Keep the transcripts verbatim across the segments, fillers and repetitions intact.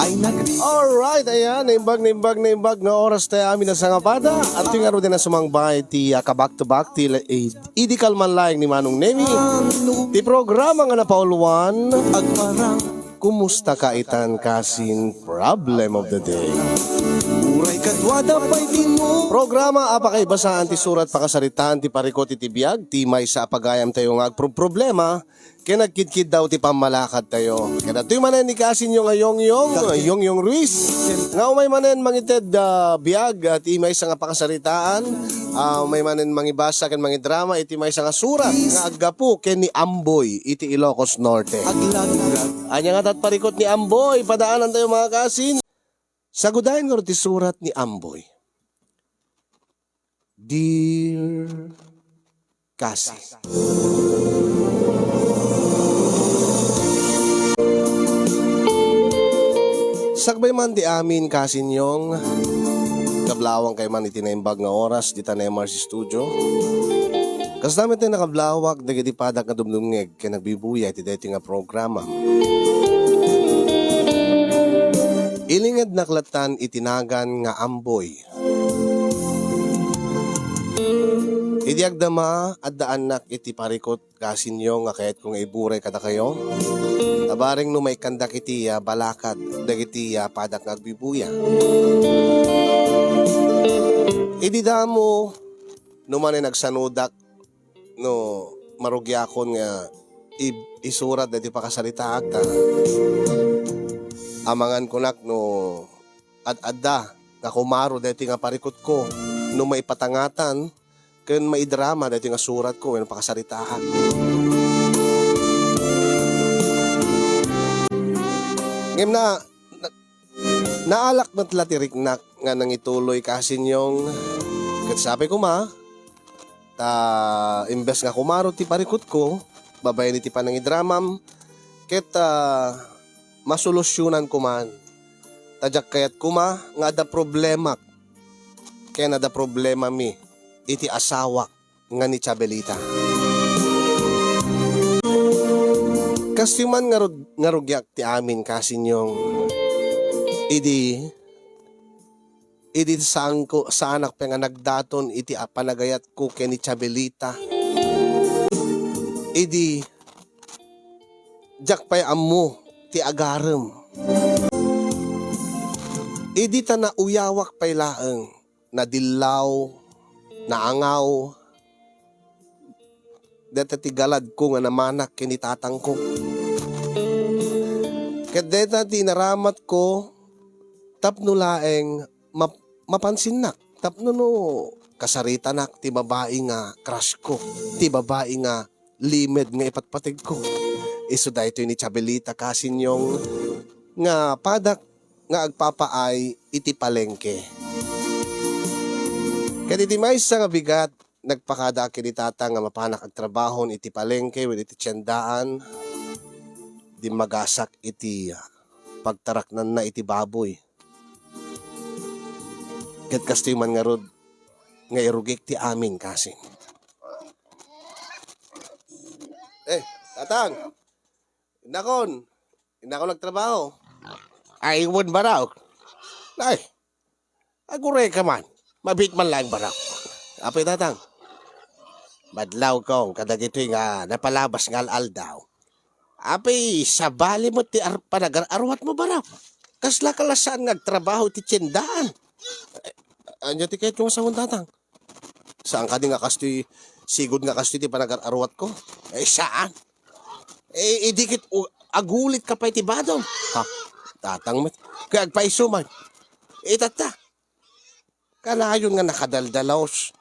Alright, ayan, naimbag, naimbag, naimbag nga oras tayo amin a sangapada. At yung araw din na sumangbay ti, ah, ka-back to back, ti, eh, idi kalman laeng ni Manong Nemi. Ti programa nga napauluan, Kumusta ka itan kasin problem of the day? Uray kaduada pay tinmo. Programa a pakaibasaan ti surat pakasaritaan ti parikut iti biag, ti maysa a pagayam tayo nga agproproblema, ken agkidkiddaw ti pammalakad tayo. Ken datoy manen ni kasinyo nga Yongyong, Yongyong Ruiz, nga umay manen mangited, ah, biag, ah, ti maysa nga pakasaritaan, ah, umay manen mangibasa ken mangidrama iti maysa nga surat nga aggapu ken ni Amboy iti Ilocos Norte. Aglagrag. Ania nga tat parikut ni Amboy, padaanan tayo, mga kasin. Sagudayen ngarud ti surat ni Amboy. Dear Kasi. Sakbay man ti amin, Kasinyong, kablawang kay man iti naimbag nga oras dita M R C Studio. Kasta met ti nakablawak dagiti padak nga dumdumngeg ken nagbibuya iti daytoy nga programa. Ilingednak lattan iti nagan nga Amboy. Idi agdama, addaannak iti parikut, Kasinyo, nga kayatko nga iburay kadakayo. Tabareng no maikkandak iti, ah, balakad dagiti, ah, padak nga agbibuya. Idi damo, no manen agsanodak, no marugiakon nga i-, isurat daytoy pakasaritaak ta amangan kunak no ad-adda nga kumaro daytoy nga parikutko no maipatangatan ken maidrama daytoy nga suratko wenno pakasaritaak. Ngem na, na, naalak met la ti riknak nga nangituloy, Kasinyong, ket sapay koma, ta imbes nga kumaro ti parikutko babaen iti panangidramam, ket, ah, masolusyonanko man. Ta diak kayat koma nga adda problemak ken adda problemami iti asawak nga ni Chabelita. Kastoy man nga rug-, nga rugiak ti amin, Kasinyong. Idi, idi saanko, saanak pay nga nagdaton iti a-, panagayatko ken ni Chabelita. Idi diak pay ammo ti agarem. Idi ta nauyawak pay laeng, nadillaw, naangaw, dayta ti galadko nga namanak ken ni tatangko. Ket dayta ti inaramatko tapno laeng map-, mapansinnak, tapno no kasaritanak ti babai nga crushko, ti babai nga limed nga ipatpategko. Isu daytoy ni Chabelita, Kasinyong, nga padak nga agpapaay iti palengke. Ket iti maysa nga bigat, nagpakadaak ken ni Tatang nga mapanak agtrabahon iti palengke wenno iti tiendaan. Dimmagasak iti pagtaraknanna iti baboy. Ket kastoy man ngarud nga irugik ti amin, Kasin. Eh, Tatang! Innakon! Innakon agtrabaho. Ay, wen, Barok. Ay, agurayka man. Mabiit man laeng, Barok. Apay, Tatang? Madlawko kadagitoy nga napalabas nga al-aldaw. Apay, sabali met ti ar-, panagar-arwatmo, Barok. Kasla ka la saan nga agtrabaho iti tiendaan. Eh, ania ti kayatko nga sawen, Tatang? Saan kadi nga kastoy, sigud nga kastoy ti panagar-arwatko? Eh, saan? Eh, idi ket u-, agulitka pay ti badom. Ha? Tatang met. Kaya agpaiso man. Eh, tatta. Kanayon nga nakadaldalos.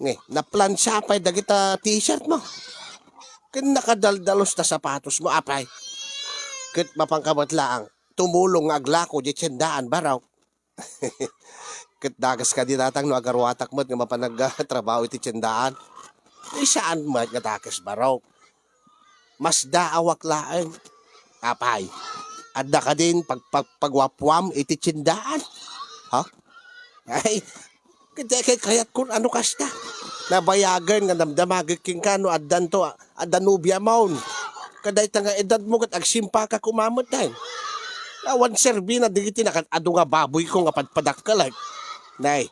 Nge, naplansa pay dagita t-shirt mo. Ken nakadaldalos ta sapatos mo, apay. Ket mapanka met laang tumulong nga aglako di tiendaan, Barok. Ket dakes kadi, Tatang, no agaruatak met nga mapan agtrabaho iti tiendaan? Ay, saan met nga dakes, Barok. Masdaawak laeng. Apay, adda kadin pag-, pag-, pagwapwam iti tiendaan? Ha? Ay, ket dayta kayatko no kasta. Nabayagen nga damdamagek kenka no addanto, adda nobiamon. Kadayta nga edadmo ket agsimpaka koma met dayta. Awan serbina dagiti nakan-adu nga baboyko nga padpadakkelek. Nay,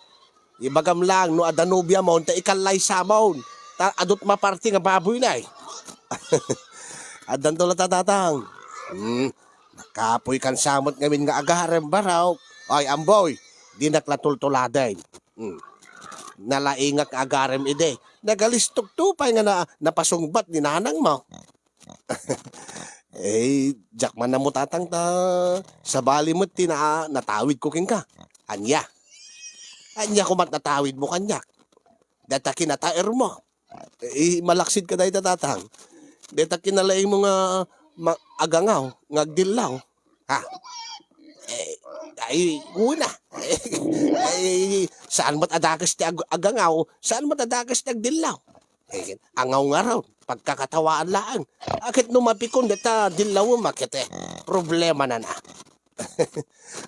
ibagam laeng no adda nobiamon ta ikallaysamon. Ta adut maparti nga baboy, nay. Addanto la, Tatang. Hmm, nakapoykansa met ngamin nga agarem, barok. Ay, Amboy, dinak la tultuladen. Hmm. Nalaingak nga agarem idi. Nagalistok to pay nga na, napasungbat ni nanangmo. Eh, diak man ammo, Tatang, ta sabali met ti na-, natawidko kenka. Ania? Ania koma ti natawidmo kaniak? Dayta kinataermo. Eh, malaksidka dayta, Tatang. Dayta kinalaingmo nga ma-, agangaw, nga agdillaw. Ha? Eh, ay, una. Ay, saan met a dakes ti ag-, agangaw, saan met a dakes ti agdillaw? Eh, angaw ngarud, pagkakatawaan laeng. Ket no mapikon dayta dillawem, ket, eh, problemana.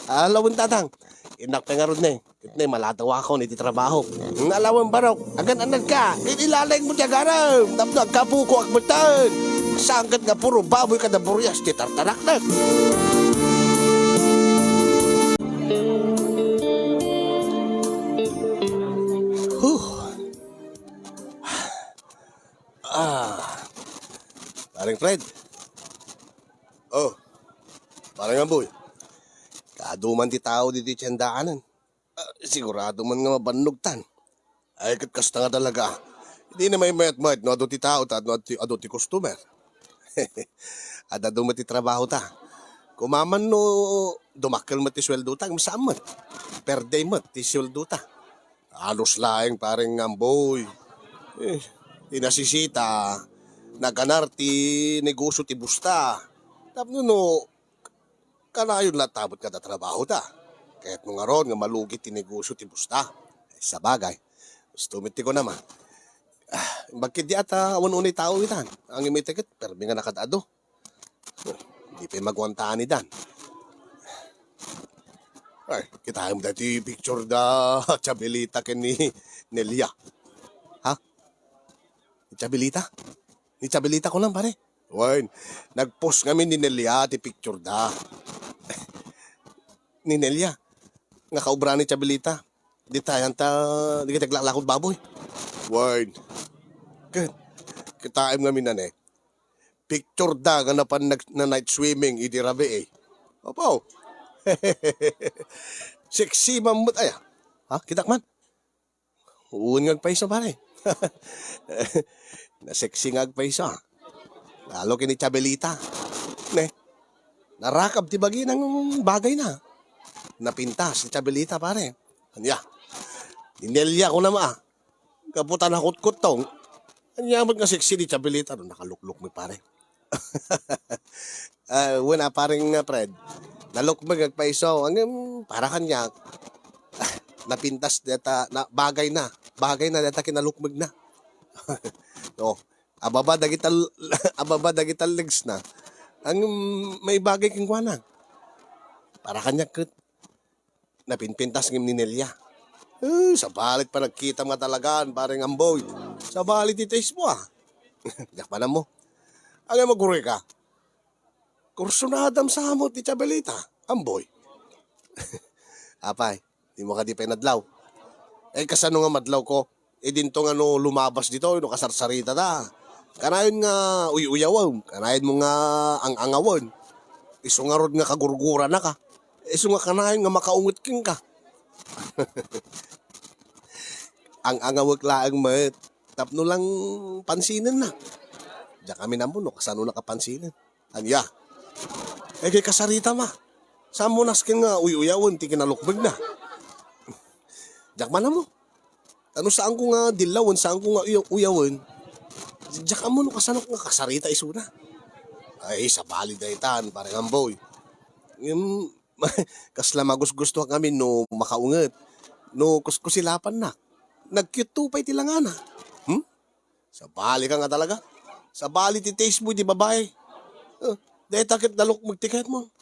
Alawen, Tatang. Innak pay ngarud ne. Ket ne, malatawakon iti trabaho. Alawen, barok. Agan-anadka. Ket ilalaingmo ti agarem. Tapno agkapukoak metten. Saan ket nga puro baboy kada burias ti tartaraknek. Huh. Ah. Pareng Fred. Oh. Pareng Amboy. Kaadu man ti tao ditoy tiendaanan. Ah, sigurado man nga mabannogtan. Ay, ket kasta nga talaga. Di na maymayat-mayat no adu ti tao ta no adu, adu ti customer. Ad-adu met ti trabahota. Koma man no dumakkel met ti sueldota, ngem saan met. Per day met ti sueldota. Halos laeng, pareng Amboy. Eh, ti nasisita, naganar ti negosyo ti busta. Tapno no kanayon latta met nga adda trabahota. Ket no ngarud nga malugi ti negosyo ti busta. Sabagay, gusto met ti kunam a. Ah, imbag ketdi a ta awan unay tao itan. Ngem ita ket permi nga nakaad-adu. Di pay maguantaan itan. Ay, kitaem daytoy picture da Chabelita ken ni Nelia. Ha? Ni Chabelita? Ni Chabelita kunam, pare? Wen, nag-post ngamin ni Nelia ti picture da. Ni Nelia, nga kaobra ni Chabelita. Ditayan ta, dagiti aglaklakod baboy. Wen, ket, kitaem ngamin a ne. Picture da nga napan nag-, na night swimming idi rabii. Apo. Sexy man met aya. Ha? Kitak man? Wen nga agpayso, pare. Nasexy nga agpayso, ah. Lalo ken ni Chabelita. Ne? Narakab ti bagina nga bagayna. Napintas ni Chabelita, pare. Ania? Ni Nelia kunam a. Gapu ta nakutkuttong. Ania met nga sexy ni Chabelita no nakaluklukmeg, pare. Ah, wen a, pareng, ah, Fred. Nalukmeg agpayso. Ngem, para kaniak. Ah, napintas dayta, na, bagayna. Bagayna dayta kinalukmegna. Oh, ababa dagita l-, ababa dagita legs na. Ngem, maibagay kenkuana. Para kaniak ket. Napinpintas ngem ni Nelia. Eh, sabali ti panagkitam nga talagan, pareng Amboy. Sabali ti taste mo, ah. Diak man ammo. Agay, maguray ka. Kursunadam sa amo ti Chabelita, Amboy. Apay, dimo kadi pay nadlaw? Eh, kasano nga madlawko? Idinto nga no lumabas ditoy, no kasarsarita ta. Kanayon nga uy-uyawem, kanayon mo nga ang-angawen. Isu ngarud nga kagurguranaka. Isu nga kanayon nga makaunget kenka. Ang-angawek laeng met, tapno lang pansinenna. Diak amin ammo no kasano nakapansinen. Ania? Eh, kay kasarita ma. Saan mo nasken nga uy-uyawen ti kinalukmegna? Diak man ammo. Ano, saanko nga dillawen, saanko nga uya-, uyawen. Diak ammo no kasano nga kasarita isuna. Ay, sabali daytan, pareng Amboy. Ngem, kasla magusgustoak ngamin no makaunget. No kuskusilapannak. Nagcute to pay ti langana. Hmm? Sabali ka nga talaga. Sabali ti taste mo iti babae. Eh, dayta ket nalukmeg ti kayatmo.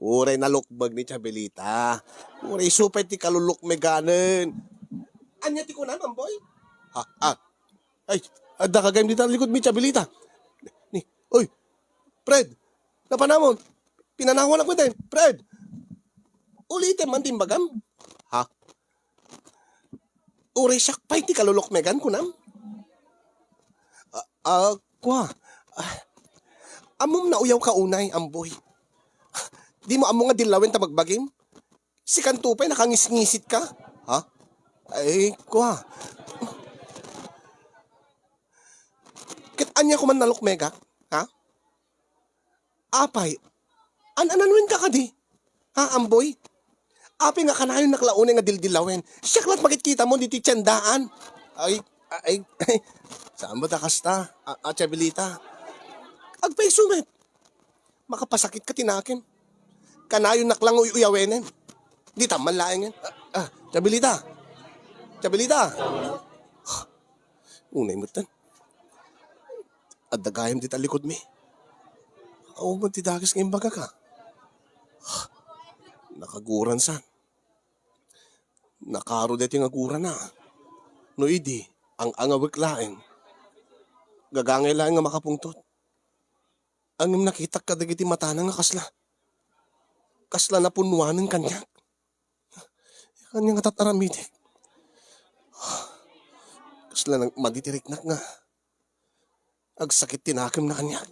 Uray nalukmeg ni Chabelita. Uray isu pay ti kalulukmeganen. Ania ti kunam, Amboy? Ha? Ah. Ay, adda ka gayam dita likod mi, Chabelita. Ni, oy, Fred, napanamon. Pinanawanak met, eh. Fred, ulitem man ti imbagam. Ha? Uray siak pay ti kalulukmegan, kunam? Ah, ah, kua. Ah, ammom nauyawka unay, Amboy. Dimo ammo nga dillawen ta bagbagim? Sikanto pay nakangisngisit ka? Ha? Ay, kua. Ket ania ko man nalukmegak? Ha? Apay, an-, an-anuenka kadi? Ha, Amboy? Apay nga kanayonnak la unay nga dildilawem? Siak la't makitkitam ditoy tiendaan. Ay, ay, ay, saan met a kasta? A, a, Chabelita. Agpayso met. Makapasakitka ti nakem. Kanayonnak la nga uy-uyawenen. Ditam man laengen. Ah, ah, Chabelita. Chabelita. Unay metten. Adda gayam dita likudmi. Awan ti dakes nga imbagak, a. Nakaguran san. Nakaro daytoy nga gurana. No idi, ang-angawek laeng. Gagangay laeng nga makapungtot. Ngem nakitak kadagiti matana nga kasla, kasla napunnoanen kaniak. Ania ngata ti aramidik? Kasla nang-, madi ti riknak nga agsakit ti nakemna kaniak.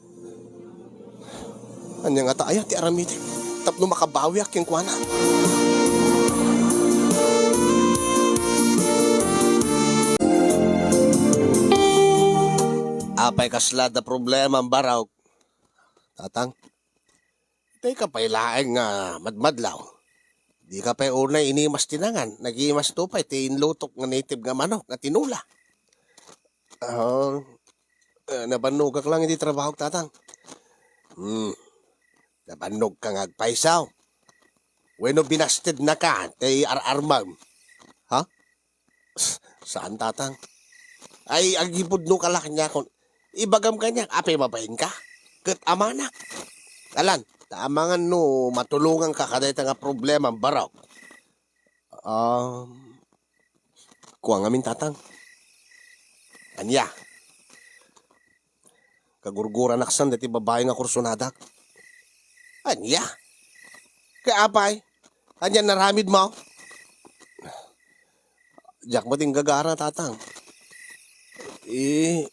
Ania ngata aya ti aramidik tapno makabawiak kenkuana? Apay kasla da problema, Barok? Tatang, dayka pay laeng nga madmadlaw. Dika pay unay inimas ti nangan, nagimas to pay ti inlutok nga native nga manok nga tinula. Ah, eh, nabannogak lang iti trabahok, Tatang. Hmm. Nabannogka nga agpayso? Wenno binastednaka ti ar-armem? Ha? Saan, Tatang. Ay, agipudnoka la kaniakon. Ibagam kaniak, apay, babainka? Ket amanak. Alan, ta amangan no matulonganka kadayta nga problema, Barok. Um, kua ngamin, Tatang. Ania? Kagurguranak san daytoy babai nga kursonadak. Ania? Kay apay? Ania naramidmo? Diak met inggagara, Tatang. Eh,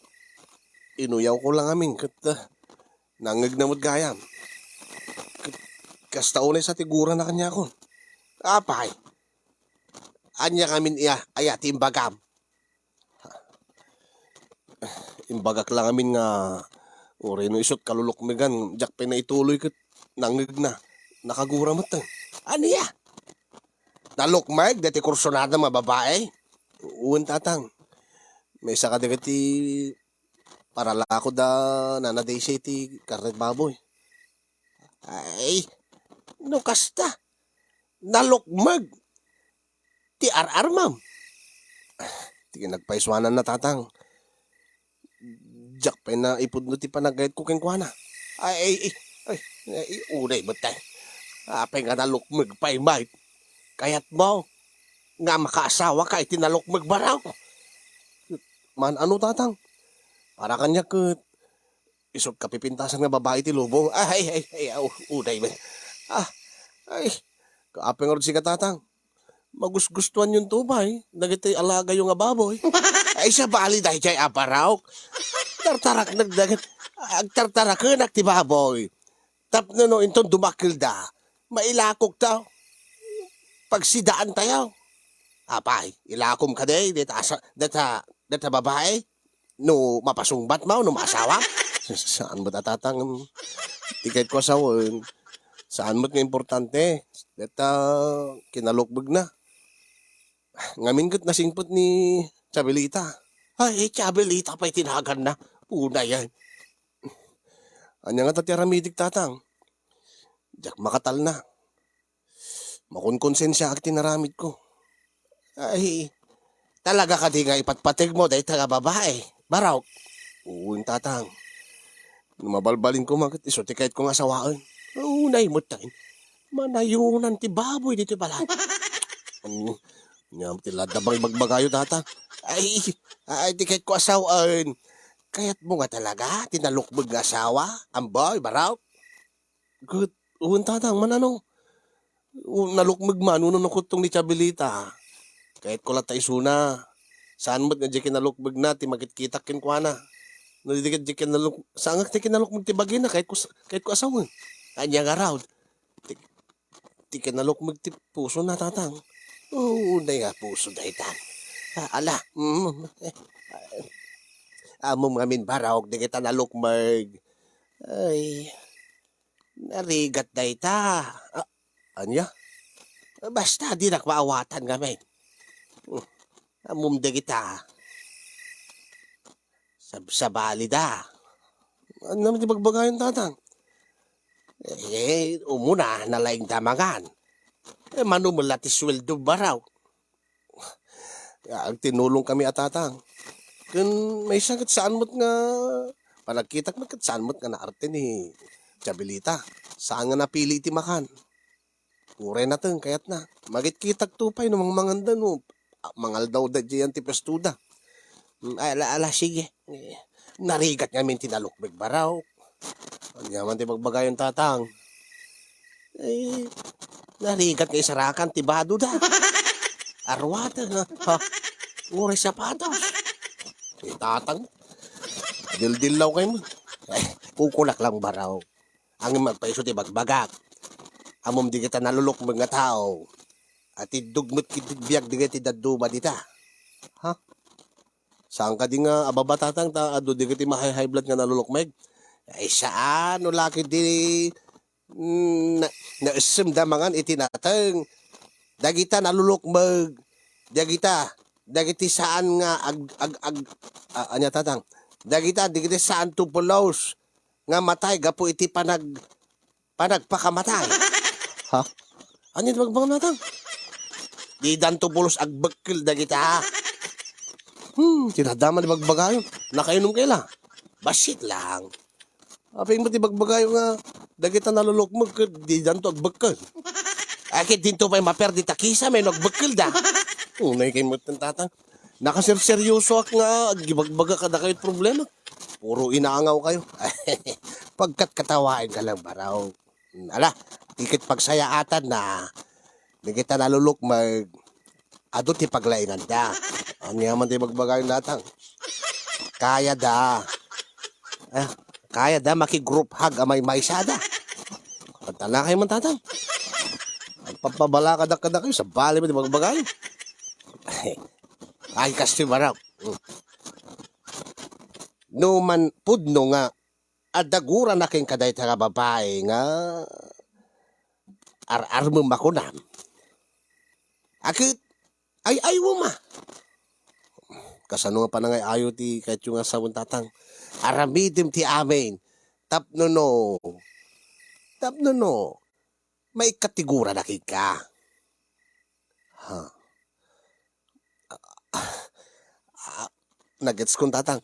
inuyawko la ngamin ket, ah, nangngegna met gayam. Ket kasta unay sa ti gurana kaniakon. Apay? Ania ngamin iya, aya ti imbagam? Imbagak la ngamin nga uray no isut' kalulukmegan, diak pay naituloy ket nangngegna. Nakagura met. Ania? Nalukmeg daytoy kursunada nga babai? Wen, Tatang. Maysa kadagiti paralako da Nana Daisy ti karned baboy. Ay, no kasta, nalukmeg ti ar-armam. Ti nagpaisuananna, Tatang. Diak pay naipudno ti panagayatko kenkuana. Ay, ay, ay, ay, ay, unay met, tay. Apay nga nalukmeg pay, Mike? Kayatmo nga makaasawaka iti nalukmeg, Barok? Man-ano, Tatang? Para kaniak ket isut' kapipintasan nga babai ti lubong. Ah, ay, ay, ay, ah, u-, unay met. Ah, ay, kaapay ngarud sika, Tatang? Magusgustuanyon to pay dagiti alagayo nga baboy. Ay, sabali daydiay a, Barok. Tartaraknek daget, agtartarakenak ti baboy. Tapno no inton dumakkelda, mailakoktayo. Pagsidaantayo. Apay, ilakom kadi dita asa-, dita, dita babai? No mapasungbatmo, no maasawam? Saan met a, Tatang, ti kayatko a sawen? Saan met nga importante? Deta kinalukmegna. Ngamin ket nasingpet ni Chabelita. Ay, Chabelita pay ti naganna. Unay, ay. Ania ngata ti aramidik, Tatang? Diak makatalna. Makonkonsensiaak ti naramidko. Ay, talaga kadi nga ipatpategmo dayta nga babai, Barok? Wen, Tatang. No mabalbalin koma ket isu ti kayatko nga asawaen. Unay met, tay. Manayonan ti baboy ditoy balay. Ano? Ania ti ladda bang ibagbagayo, Tatang? Ay, ay, ti kayatko a sawen. Kayatmo nga talaga ti nalukmeg nga asawa, Amboy, Barok? Ket Wen, tatang, manano? U-, nalukmeg man, wenno nakuttong ni Chabelita. Kayatko latta isuna. Saan met nga diay kinalukmegna ti makitkitak kenkuana. No di ket diay kinaluk-, saan nga ti kinalukmeg ti bagina, kayatko s-, kayatko a sawen. Ania ngarud? Ti, ti kinalukmeg ti pusona, tatang. Oo, unay nga puso dayta. Ah, ala, mm, eh, ammom ngamin, Barok, dagita nalukmeg. Ay, narigat dayta. Ah, ania? Basta, dinak maawatan ngamin. Hmm, ammom dagita. Sabsabalida. Ania man ti bagbagayon, tatang? Eh, umuna, nalaingda mangan. Eh, mano met la ti sueldo, Barok? Ya, agtinulongkami a tatang. Ken maysa ket saan met nga, panagkitak met ket saan met nga naarte ni Chabelita. Saan nga napili ti makan. Uray nateng kayatna. Makitkitakto pay no mangmanganda no, ah, mangaldawda diay ti puestoda. Mm, ala, ala, sige. Eh, narigat ngamin ti nalukmeg, Barok. Ania man ti bagbagayon, tatang? Eh, narigat nga isarakan ti badoda. Arwata nga, ha? Uray sapatos. Eh, tatang, dildillawkayo man. Eh, kukunak lang, Barok. Ngem agpayso ti bagbagak. Ammom dagita nalulukmeg nga tao. Atiddog met ket ti biag dagiti dadduma dita. Ha? Saan kadi nga ababa, tatang, ta adu dagiti ma-high, high blood nga nalulukmeg? Ay, saan, no la ketdi, mm, na-, naessemda mangan iti nateng. Dagita nalulukmeg, dagita, dagiti saan nga ag-, ag-, ag-, ah, ania, tatang? Dagita, dagiti saan to pulos nga matay gapu iti panag-, panagpakamatay. Ha? Ania ti bagbagam, tatang? Didanto pulos agbekkel dagita. Hmm, tinadama ni bagbagayon. Nakainom kay la? Bassit lang. Apay met ti bagbagayo nga dagita nalulukmeg ket didanto agbekkel. Ay, ket dinto pay maperdi ta kisa may no agbekkelda. Unay kay met, tatang. Nakaserseryosoak nga agibagbagak kadakayo ti problema. Puro inaangawkayo. Pagkatkatawaenka lang, Barok. Ala, ti ket pagsayaatanna, dagita nalulukmeg, adu ti paglainganda. Ania man ti bagbagayo, tatang? Kayada. Ah, kayada maki-group hug a maymaysada. Pagtalnakayo man, tatang. Agpapabala kadakayo, sabali met ti bagbagayo. Ay, kastoy, Barok. Mm. No man pudno nga adda gurana kenka dayta nga babai nga ar-armem a kunam. Aket, ay-aywem a. Kasano nga panangay-ayo ti kayatyo nga sawen, tatang? Aramidem ti amin. Tapno no, tapno no, maikkatigurana kenka. Ha. Ah, nagets kon, tatang.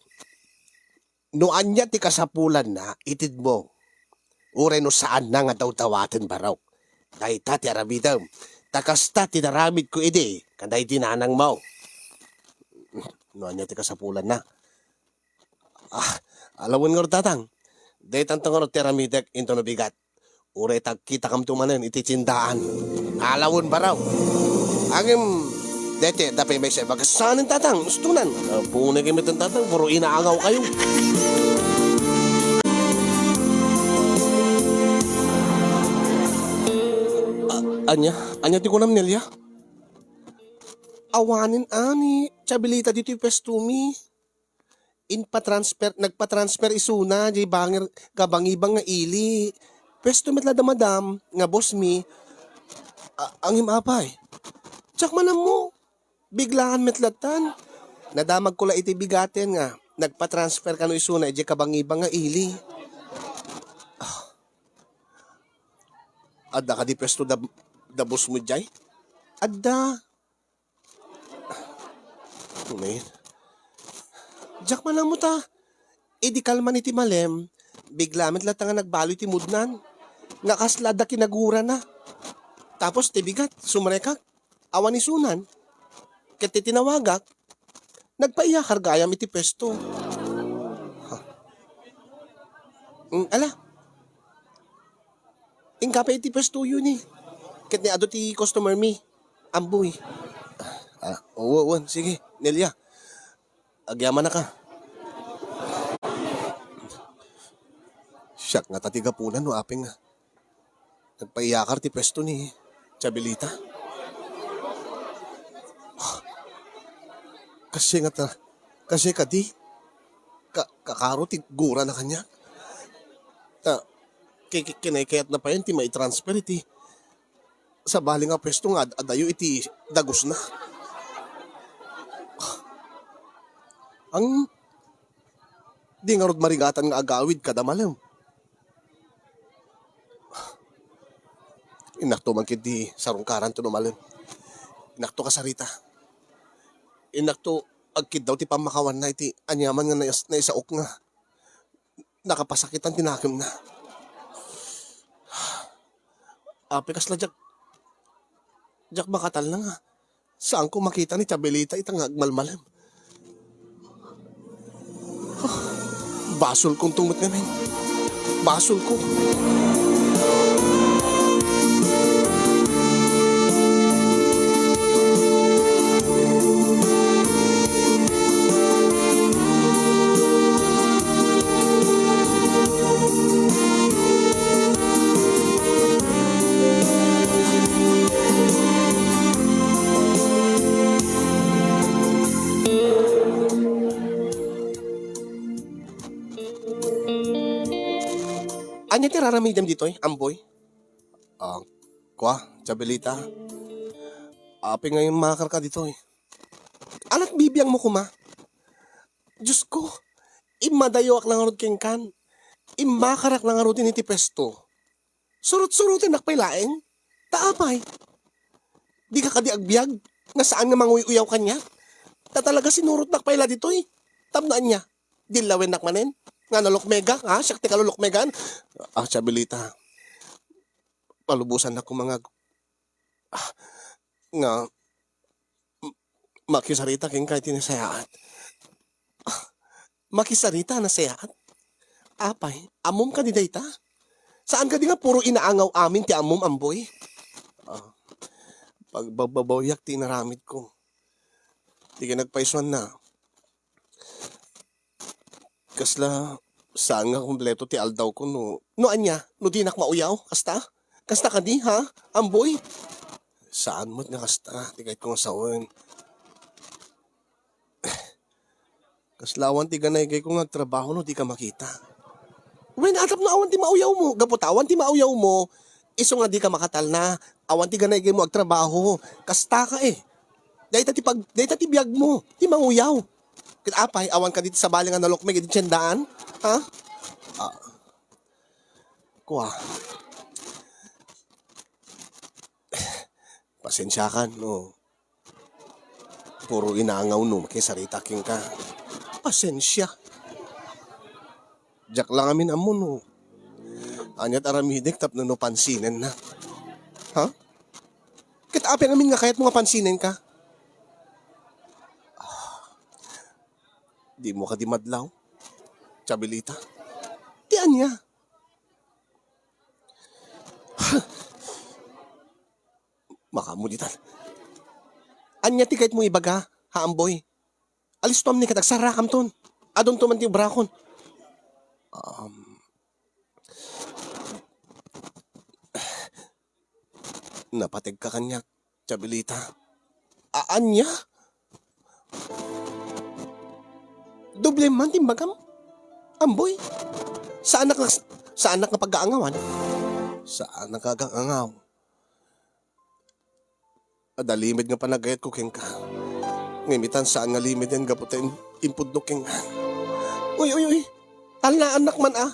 No ania ti kasapulanna, itedmo. Uray no saanna nga dawdawaten, Barok. Dayta ti aramidem. Ta kasta ti naramidko idi, kadaydi nanangmo. No ania ti kasapulanna. Ah, alawen ngarud, tatang. Daytanto ngarud ti aramidek intono bigat. Uray ta agkitakamto manen iti tiendaan. Alawen, Barok. Ngem, dayta, dayta pay maysa a bagas saan, tatang. Ustonan. Apo, unay kay met, tatang. Puro inaangawkayo. A-, ania? Ania ti kunam, Nelia? Awanen a ni Chabelita ditoy puestomi. Inpatransfer, nagpatransfer isuna, diay bangir, kabangibang nga ili. Puesto met la da madam, nga boss mi. A-, ngem apay? Diak man ammo. Biglaan met lattan. Nadamagko la iti bigaten nga nagpatransfer kano isuna idiay kabangibang nga ili. Ah. Adda kadi puesto da, da boss mo diay? Adda. Amen. Diak man ammo ta. Idi kalman iti malem, bigla met latta nga nagbalo iti mudnan. Nga kasla adda kinagurana. Tapos ti bigat, sumrekak. Awan isunan. Ket ti tinawagak, nagpaiyakar gayam iti puesto. Ha. Mm, ala. Inka pay iti puestoyo ni. Ket ni adu ti customer mi. Amboy. Ah, wen, wen, sige, Nelia. Agyamanak a. Siak ngata ti gapuna no apay nga nagpaiyakar ti puesto ni Chabelita. Kasi ngata, kasi kadi, ka-, kakaro ti gurana kaniak. Ta, ki-, ki-, kinaykayatna payen ti maitransfer iti sabali nga puesto nga ad-, adayo iti dagusna. Ang di ngarud marigatan nga agawid kada malem. Innakto man ketdi sarungkaran to no malem. Innakto kasarita. Innakto agkiddaw ti pammakawanna iti aniaman nga nais-, naisaok nga nakapasakitan ti nakemna. Apay kasla diak, diak makatalna nga saanko makita ni Chabelita ita nga agmalmalem. Basolko unton met ngamin. Basolko. Ania ti raramidem ditoy, Amboy? Ah, kua, Chabelita. Apay nga immakarka ditoy? Ania ti bibiangmo koma? Diosko, immadayoak la ngarud kenkan. Immakarak la ngarud iti puesto. Surot-surotennak pay laeng. Ta apay? Dika kadi agbiag nga saan nga manguy-uyaw kaniak? Ta talaga sinurotnak pay la ditoy. Tapno ania? Dillawennak manen? Nga nalukmegan, ha? Siak ti kalulukmegan? Ah, Chabelita. Palubosannak koma nga, ah, nga m-, makisarita kenka iti nasayaat. Ah, makisarita a nasayaat? Apay, ammom kadi dayta? Saan kadi nga puro inaangaw amin ti ammom, Amboy? Ah, pagbababawiak ti inaramidko. Ti kinagpaysuanna, kasla saan nga kompleto ti aldawko no, no ania, no dinak mauyaw, kasta? Kasta kadi, ha, Amboy? Saan met nga kasta, ti kayatko nga sawen. Kasla awan ti ganaygayko nga agtrabaho no dika makita. Wen, tapno awan ti mauyawmo. Gapu ta awan ti mauyawmo, isu nga dika makatalna. Awan ti ganaygaymo agtrabaho. Kasta ka, eh. Dayta ti pag-, dayta ti biagmo, ti manguyaw. Ket apay, awan kadi ti sabali nga nalukmeg iti tiendaan? Ha? Ah. Kua. Pasensiakan no puro inaangaw no makisarita kenka. Pasensia. Diak la ngamin ammo no ania ti aramidek tapno no pansinenna. Ha? Ket apay ngamin nga kayatmo nga pansinenka? Dimo kadi madlaw, Chabelita? Ti ania? Makaammo ditan. Ania ti kayatmo ibaga, ha, Amboy? Alistuam ni ket agsarakamton. Adunto man ti obrakon. Um, napategka kaniak, Chabelita. A-, ania? Doble man ti imbagam, Amboy. Saanak nga, saanak nga pagkaangawan? Saanak nga agangaw. Adda limed nga panagayatko kenka. Ngem itan saan nga limeden gapu ta in-, impudnok kenka. Uy, uy, uy. Talnaannak man, a.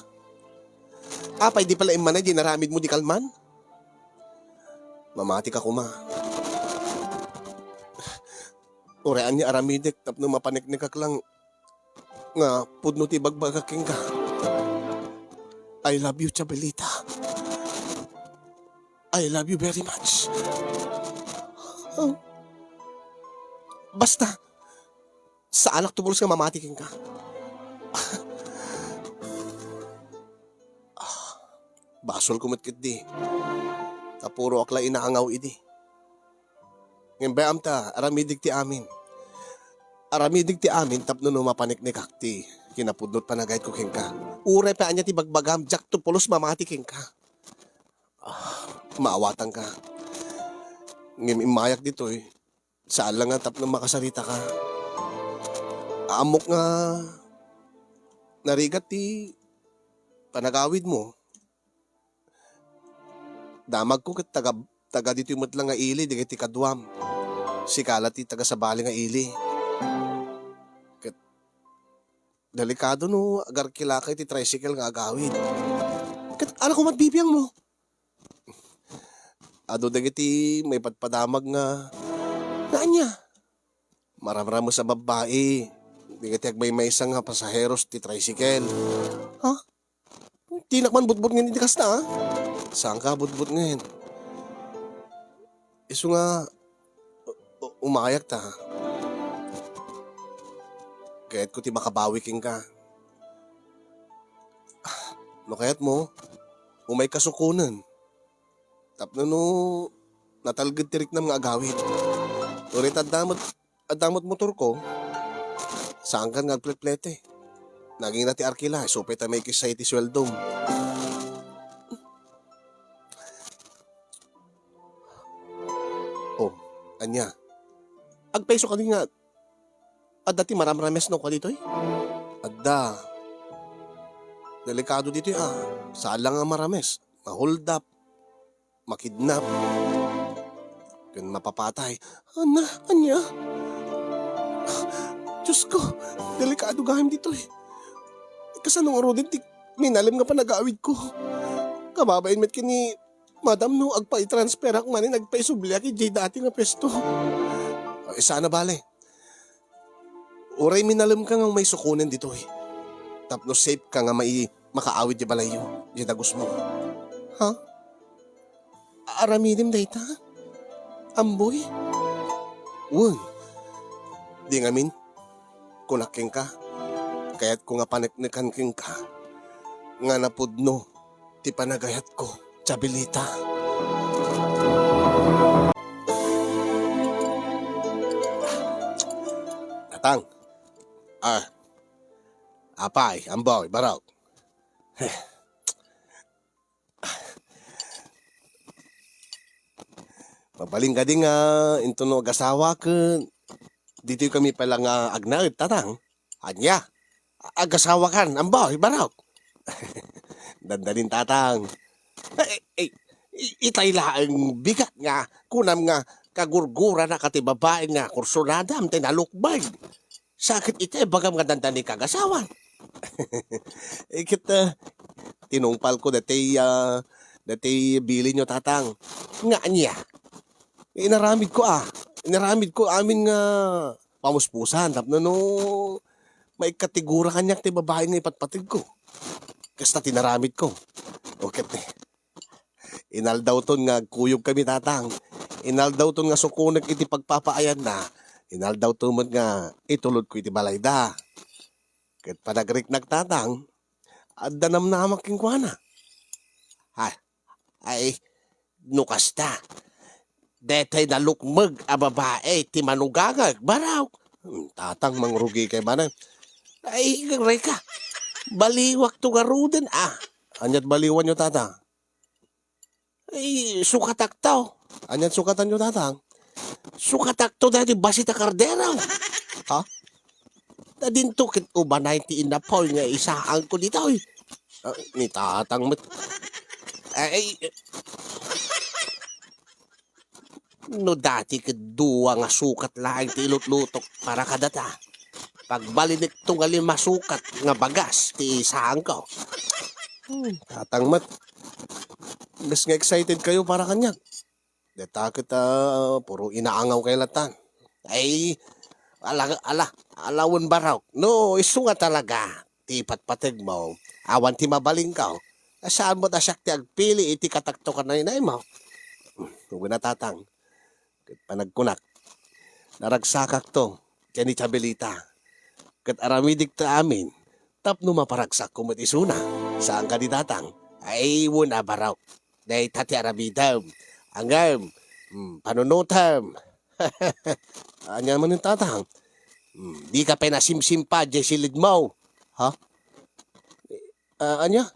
Apay, di pala immanay di naramidmo di kalman? Mamati ka koma. Uray ania aramidek tapno mapaneknekak lang nga pudno ti ibagbagak kenka. I love you, Chabelita. I love you very much. Basta, saanak ti pulos nga mamati kenka. Basolko met ketdi. ta puroak la inaangaw idi. Ngem bay-am ta, aramidik ti amin. Aramidik ti amin tapno no mapaneknekak ti kinapudno ti panagayatko kenka. Uray pay ania ti bagbagam, diakto pulos mamati kenka. Ah, maawatanka. Ngem immayak ditoy, saan la nga tapno makasaritaka. Ammok nga narigat ti panagawidmo. Damagko ket taga, taga ditoy met la nga ili, dagiti kaduam. Sika la ti taga sabali nga ili. Ket delikado no agarkilakay ti tricycle nga agawid. Ket ala koma ti bibiangmo. Adu dagiti maipadpadamag nga, nga ania? Maramrames a babbai. Dagiti agmaymaysa nga pasaheros ti tricycle. Ha? Dinak man butbutngen iti kasta, a? Saanka butbutngen? Isu nga, u-, u-, umayak ta. Kayatko ti makabawi kenka. Ah, no kayatmo, umayka sukonen. Tapno no natalged ti riknam nga agawid. Uray ta adda met, adda met motorko, saankan nga agpletplete. Nagingna ti arkila, isu pay ta maikis sa iti sueldom. Oh, ania? Agpayso kadi nga adda ti maramrames no kua ditoy? Adda. Delikado ditoy, a. Saan la nga marames. Mahuldap. Makidnap. Ken mapapatay. Ana, ania? Diosko, delikado gayam ditoy. Kasano ngaruden ti minalem nga panagawidko? Kababain met ken ni Madam no agpa-transferak manen agpaisubliak idiay dati nga pwesto. Ay, saan a bale. Uray minalemka nga umay sukonen ditoy. Tapno safe ka nga mai-, makaawid di balayyo, di dagusmo. Ha? Aramidem dayta? Amboy? Wen. Di ngamin, kunak kenka, kayatko nga paneknekan kenka nga napudno ti panagayatko, Chabilita. Tatang. Ah. Apay, amboy, barok. Mabalin kadi nga inton no agasawak, ditoy kami pay la nga agnaed, Tatang. Ania? Agasawakan, amboy, barok. Dandanin, Tatang. Eh, eh, i-, itay laeng bigat nga kunam nga kagurgurana ka ti babai nga kursunadam ti nalukbay. Sakit iti ibagam nga dandanin kagasawan. Eh, ket, ah, tinungpalko dati, ah, dati bilinyo, Tatang. Nga ania? Inaramidko, ah. Inaramidko amin nga pamuspusan tapno no maikkatigura kaniak ti babai nga ipatpategko. Kasta ti naramidko. O ket, inaldawton nga agkuyogkami, Tatang. Inaldawton nga sukonek iti pagpapaayanna. Inaldawton met nga itulodko iti balayda. Ket panagriknak, Tatang, adda namnamak kenkuana. Ha? Ay, no kasta, detay nalukmeg a babai ti manugangag, barok. Hmm, Tatang, mangrugikay manen. Ay, reka, baliwakto ngaruden, a. Ania ti baliwanyo, Tatang? Ay, sukatakto. Ania ti sukatanyo, Tatang? Sukatakto daydi bassit a kardero. Ha? Ta dinto ket ubanay ti inapoy nga isaanko ditoy. Ah, ni Tatang met. Ay, no dati ket dua nga sukat laeng ti ilutlutok para kadata. Pagbalinekto nga lima sukat nga bagas ti isaanko. Hmm, Tatang met. Kas nga excited kayo para kaniak. Deta ket, ah, puro inaangaw kay latan. Ay, ala, ala, ala wen barok. No, isu nga talaga ti patpategmo, awan ti mabalinko. Saan met a siak ti agpili iti katakto ken naynaymo. Wen a, Tatang, ket panagkunak, naragsakakto ken ni Chabilita. Ket aramidek ti amin tapno maparagsakko met isuna. Saan kadi, Tatang? Ay, wen a barok. Dayta ti aramidem. Ngem, hmm, panunotem. Ania manen, Tatang? Hmm, dika pay nasimsimpa diay silidmo. Ha? Ah, ania?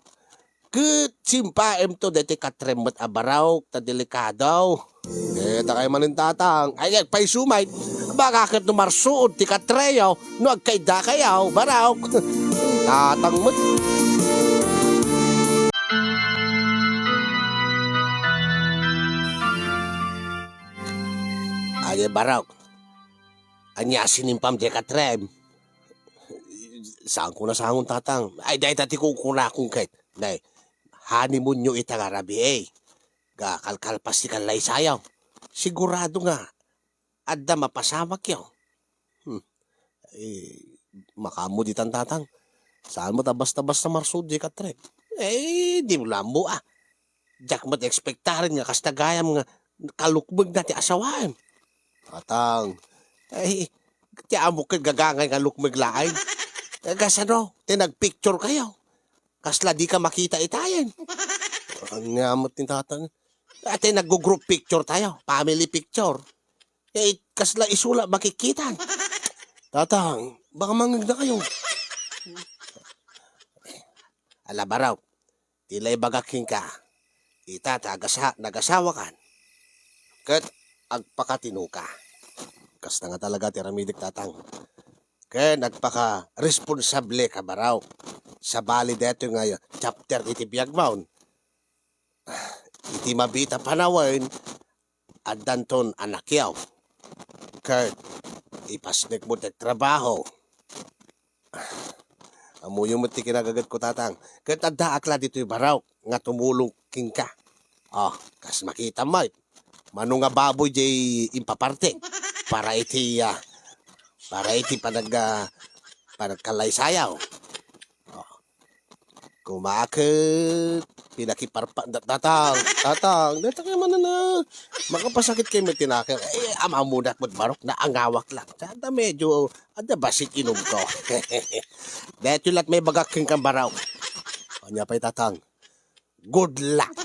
Ket simpaemto daytoy katrem met a baraok ta delikado. Eh, ta kay manen, Tatang. Ay, agpayso met. Baka ket no marsuod ti katreyo, no agkaidakayo, baraok. Tatang met. Ay, baraok. Ania a sinimpam diay katrem? Saanko nasangon, Tatang. Ay, dayta ti kukunakon ket. Nay, honeymoonyo ita nga rabii, eh. Ga kalkalpas ti kallaysayo. Sigurado nga adda mapasamakyo. Hmm. Eh, makaammo ditan, Tatang. Saan met a basta-basta marsuod diay katrem? Eh, di mo la ammo, ah. Diak met ekspektaren nga kasta gayam nga kalukmegna ti asawaem. Tatang, eh, ti amok ket gagangay nga lukmeg laeng. Eh, kasano? Ti nagpicture kayo. Kasla di ka makita itayen. Ania met ni Tatang? Ati naggo-group picture tayo, family picture. Eh, kasla isu la makikitan. Tatang, baka mangngegna kayo. Ala, baraok, ti la ibagak kenka, ita ta agasa-, nagasawakan, ket agpakatinoka. Kasta nga talaga ti aramidek, Tatang. Ken agpaka-responsable ka, baraok. Sabali daytoy nga chapter iti biagmo. Iti mabiit a panawen, addanton anakyo. Ket ipasnekmo ti agtrabaho. Ammoyo met ti kinagagetko, Tatang. Ket addaak la ditoy baraok nga tumulong kenka. Oh, kas makitam met, mano nga baboy diay impapartek para iti, ah, para iti panag-, ah, panagkallaysayaw. Oh. Kumaket, pinakiparpa-, da-, Tatang, Tatang, dayta kay manana, makapasakit kay met ti naker. Eh, ammonak met baraok, naangawak lang. Sada medyo, adda bassit inumko. Daytoy lat maibagak kenka, baraok. Ania pay, Tatang? Good luck.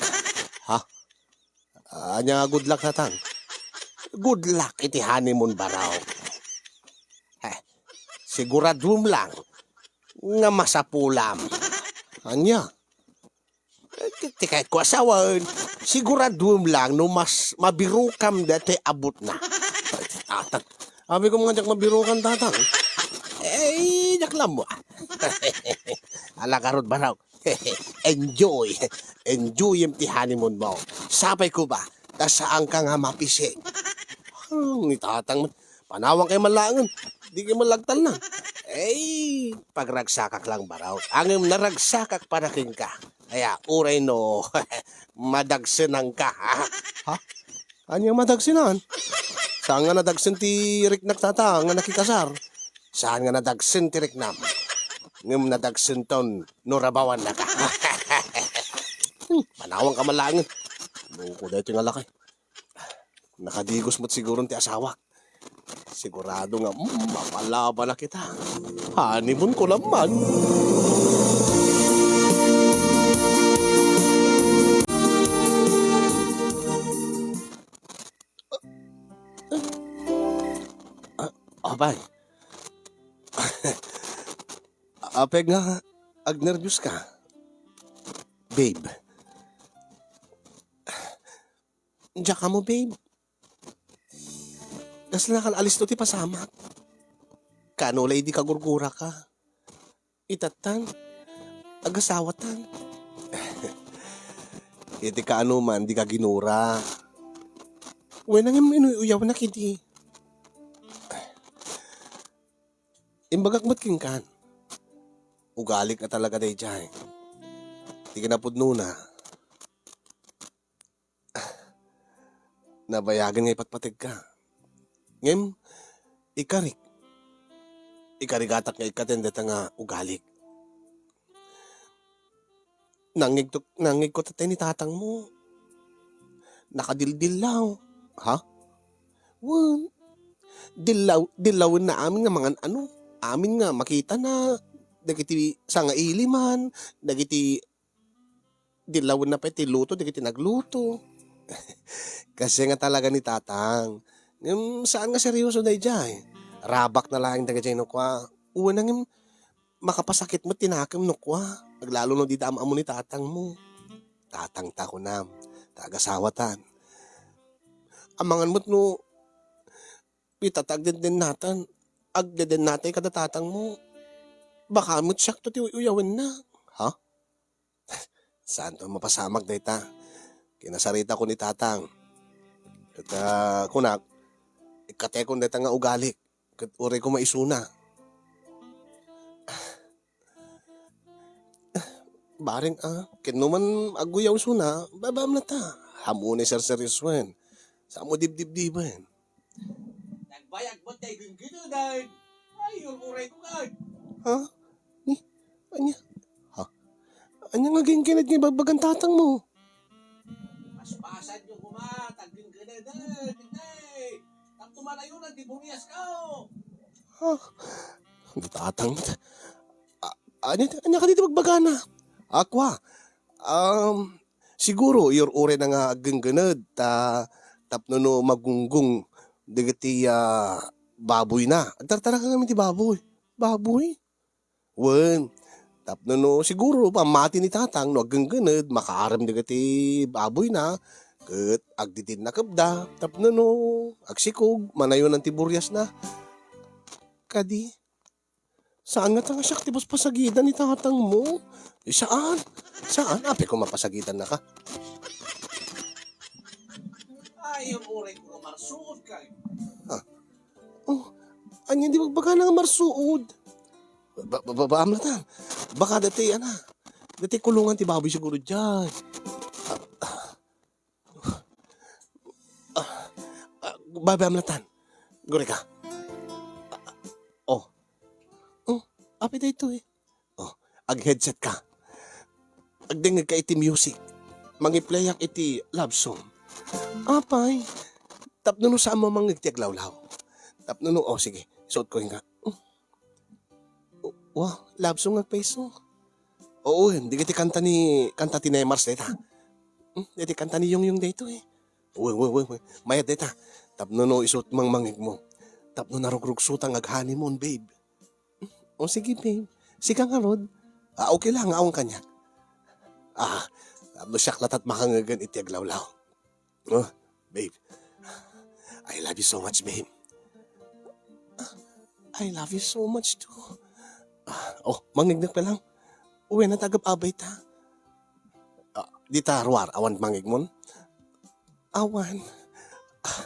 Ha? Ania nga good luck, Tatang? Good luck iti honeymoon, baraok. Heh, siguraduem lang nga masapulam. Ania? Eh, ti, ti kayatko a sawen, siguraduem lang no mas mabirokam daytoy abutna. Tatang, sabi ko nga diak mabirokan, Tatang. Eh, diak la ammo. Ala, garud, baraok. Enjoy. Enjoyem ti honeymoon mo. Sapay ko ba? Ta saanka nga mapising. Hmm, ni Tatang met. Panawankayo man laengen. Dikayo man la agtalna. Ay, pagragsakak lang, baraok. Ngem naragsakak para kenka. Kaya, uray no, madagsenanka, ha? Ha? Ania madagsenan? Saan nga nadagsen ti riknak, Tatang, nga nakikasar? Saan nga nadagsen ti riknam? Ngem nadagsenton no rabawannaka. Hmm, panawanka man laengen. Loko daytoy nga lakay. Nakadigos met siguron ti asawak. Sigurado nga, mm, mapalabanak ita. Honeymoon ko la man. Ah, apay. Apay nga agnerbios ka, babe. Diak ammo, babe. Kasla kal alisto ti pasamak. Kaano la idi kagurguraka? Itattan, agasawatan. Iti kaano man, dika ginura. Wen, ngem inuy-uyawnak idi. Imbagak met kenkan. Ugalik a talaga daydiay. Ti kinapudnona, nabayagen nga ipatpategka. Ngem, ikarik. Ikarigatak nga ikkaten dayta nga ugalik. Nangngegto-, nangngegko tatay ni tatangmo. Nakadildillaw. Ha? Wen. Dillaw-, dillawenna amin nga mangan-ano. Amin nga makitana. Dagiti sangaili man. Dagiti dillawenna pay ti luto, dagiti nagluto. Kaasi nga talaga ni Tatang. Ngem saan nga serioso daydiay. Rabakna laeng dagijay no kua. Wen a ngem makapasakit met ti nakem no kua. Aglalo no dida am-ammo ni tatangmo. Tatangta kunam. Ta agasawatan. Amangan met no ita ti agdendennatan, agdedennatay kada tatangmo. Baka met siakto ti uy-uyawenna. Ha? Saanto a mapasamak dayta. Kinasaritakon ni Tatang. Ket, ah, kunak, ikkatekon dayta nga ugalik. Ket uray ko maisuna. Bareng, ah, ket no man aguyaw isuna, babaam latta. Ammom a serseriosoen. Saanmo dibdibdiben. Nagbayag met ti ginggineden. Ay, uray ko ngay. Ha? Ni? Ania? Ha? Ania nga ginggined nga ibagbagan tatangmo? Paspasanyo koma ti ginggineden, hindi. Tapno manayonan ti buriasko. Ha? Ni Tatang. A-, ania, ania kadi ti bagbagana? A, kua. Um, siguro, iyur-uray na nga aggenggened ta tapno no magunggong dagiti, ah, baboyna. Agtartaraka ngamin ti baboy. Baboy? Wen, tapno no, siguro, pammati ni Tatang no aggenggened, makaarem dagiti baboyna, ket agdidinnakepda, tapno no, agsikog, manayonan ti buriasna. Kadi, saan ngata nga siak ti paspasagidan ni tatangmo? Eh, saan? Saan? Apay ko mapasagidannaka. Ay, uray ko nga marsuod kay. Ah. Oh, ania di bagbagana nga marsuod? Ba, ba, ba, baam latta. Baka dati, ana, dati kulungan ti baboy siguro diay. Ah, ah. Ah, ah, babaam latta. Gurika. Ah, ah, oh. Oh, apay daytoy. Oh, ag-headset ka. Agdengngeg ka iti music. Mangiplayak iti love song. Apay, tapno no saan mo mangngeg ti aglawlaw. Tapno no, oh, sige, isuot ko nga. Oh, wow, love song agpayso. Oo, dagiti kanta ni, kanta ti Nemars dayta. Hmm, dagiti kanta ni Yongyong daytoy. Wen, wen, wen, wen. Mayat dayta. Tapno no isuot mangngeg mo. Tapno narugrugsota nga ag-honeymoon, babe. O sige, babe. Sika ngarud. Ah, okay lang, awan kaniak. Ah, tapno siak latta ti makangngegen iti aglawlaw. Oh, babe. I love you so much, babe. Ah, I love you so much too. Ah, oh, mangngegnak pa lang. Uwi na tagap abay ta. Ah, dita ruar, awan mangngegmon? Awan. Ah,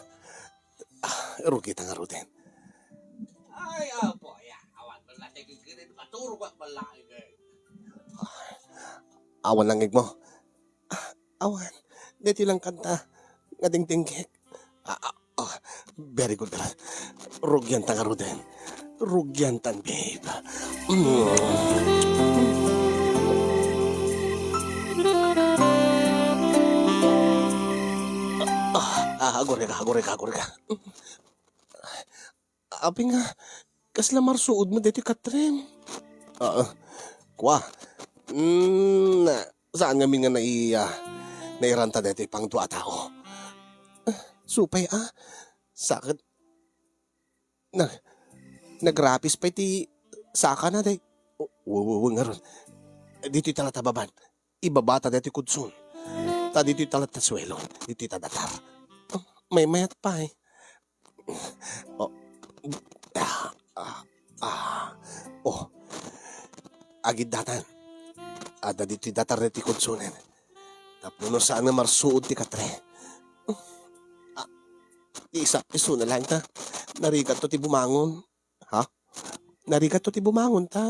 ah, rugi ta ngaruden. Ay, apo, ya. Awan man lang tayo kikirin. Maturog at malaing, eh. Awan lang igmo. Ah, awan. Deti lang kanta. Nga dingdinggek. Ah, ah, ah, very good, ah. Rugian ta ngaruden. Rugian tan, babe. Mm. Ah, ah, agurika, agurika, agurika. Apay nga, kasla marsuod mo deti, Katrin? Ah, kua. Mm, na, saan ngamin nga nai-, ah, nairanta deti pangdua a tao? Ah, supay, ah. Sakit. Na, nagrapis pay ti saka na, day. O, wo, wo, wo, ngarud. Ditoy ta latta baban. Ibabata daytoy kudson. Ta ditoy ta latta suelo. Ditoy ta datar. Maymayat pay. Oh. Ah, ah, ah. Oh. Agiddatan. Adda ditoy datar daytoy kudsonen. Tapno no saan nga marsuod ti katre. Ah, ti isa, isuna lang ta. Narigatto ti bumangon. Ha? Narigatto ti bumangon ta.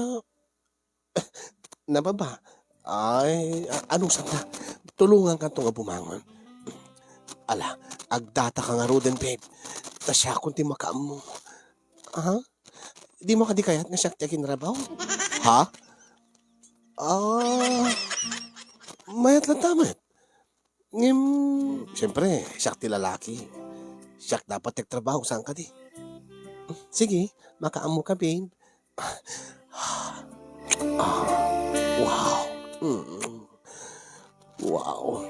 Nababa. Ay, a-, anusanta. Tulongankanto nga bumangon. Ala, agdataka ngaruden, babe. Ta siakon ti makaammo. Ha? Dimo kadi kayat nga siak ti aginrabaw? Ha? Ah, mayat latta met. Ngem, siyempre, siak ti lalaki. Siak dapat ti agtrabaho, saan kadi? Sige, makaammo ka, babe. Ah, wow. Mm. Wow.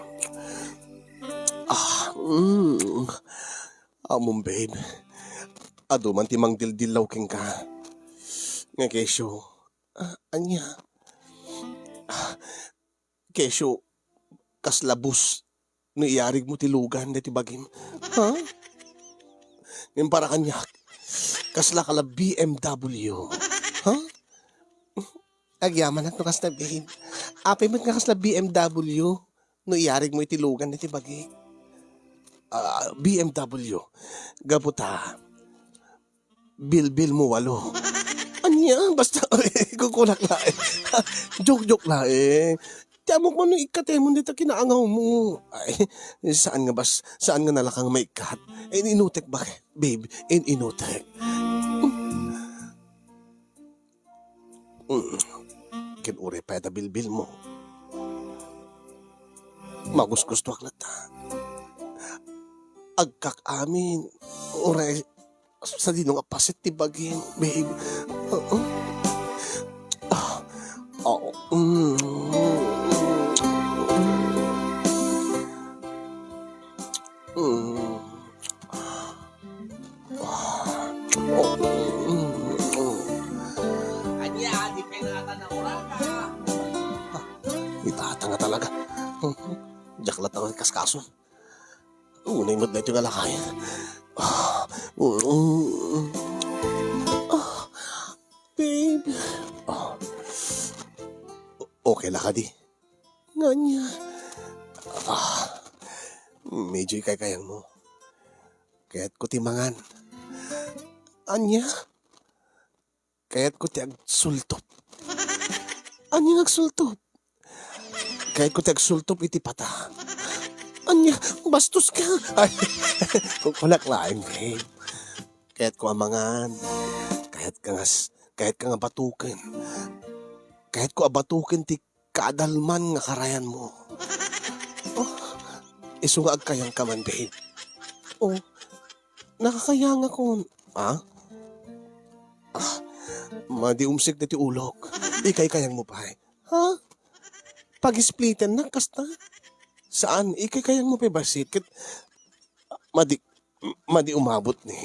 Ah, mm. Ammom, babe. Adu man ti mangdildillaw kenka. Nga kesyo, ah, ania? Ah, kesyo, kasla bus no iyarigmo ti lugan deti bagim. Ha? Ngem para kaniak, kasla ka la B M W. Ha? Agyamanak no kasta, babe. Apay met nga kasla B M W no iyarigmo iti lugan iti bagik. Ah, B M W. Gapu ta, bilbil mo walo. Ania? Basta, kukunak laeng. Joke-joke laeng. Ti ammok man no ikkatemon dita kinaangawmo. Ay, saan nga bas-, saan nga nalaka nga maikkat? In-inutek ba, babe? In-inutek. Mm. Ken uray pay adda bilbilmo, magusgustoak latta. Agkak amin, uray sadino nga paset ti bagim, babe. Uh-uh. Ah, oh, mm. Mm. Ania, di pay natan na oraka. Ah, itata nga talaga. Diak latta nga kaskaso. Unay met daytoy nga lakay. Ah, mm. Ah, babe. Ah. Okay la kadi? Nga ania? Ah, medyo ikaykayangmo. Kayatko ti mangan. Ania? Kayatko ti agsultop. Ania nga agsultop? Kayatko ti agsultop iti pata. Ania? Bastos ka? Ay, kukunak laeng, babe. Kayatko a mangan. Kayat ka nga s-, kayat ka nga batuken. Kayatko a batuken ti kaadalman nga karayanmo. Oh, isu nga agkayangka man, babe. Oh, nakakayangakon. Ha? Ah, madi umsek daytoy ulok. Ikaykayangmo pay. Ha? Pag-splitennak kasta? Saan? Ikaykayangmo pay bassit. Ket madi, madi umabot ni.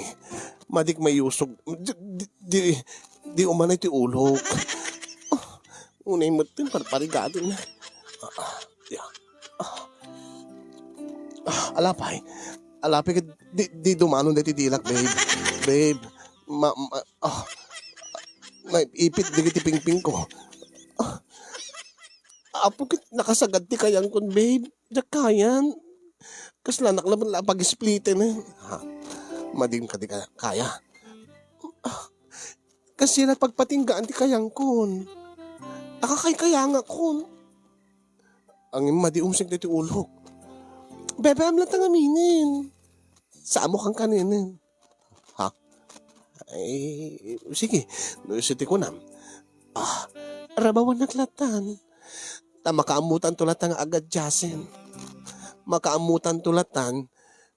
Madik mayusog. Di, di, di, di umanay ti ulok. Ah, unay met ti parparigatin. Ah, ah, ya. Ah. Ah, alapay. Alapay ket di, di dumanon daytoy dilak, babe. Babe, ma, ma, ah, naipit dagiti pingpingko. Ah, Apo, ket nakasagad ti kayangkon, babe. Diak kayan. Kaslanak laeng la pag-spliten, eh. Ha? Madim kadi ka-, kaya? Ah, kasla pagpatinggaan ti kayangkon. Nakakaykayangakon. Ngem madi umsek daytoy ulok. Bebe, amla ta ngaminen. Samo kan kanenen. Ha? Ay, sige, no isu ti kunam. Ah, rabawanak latan. Ta makaammotanto latan nga agadiasen. Makaammotanto latan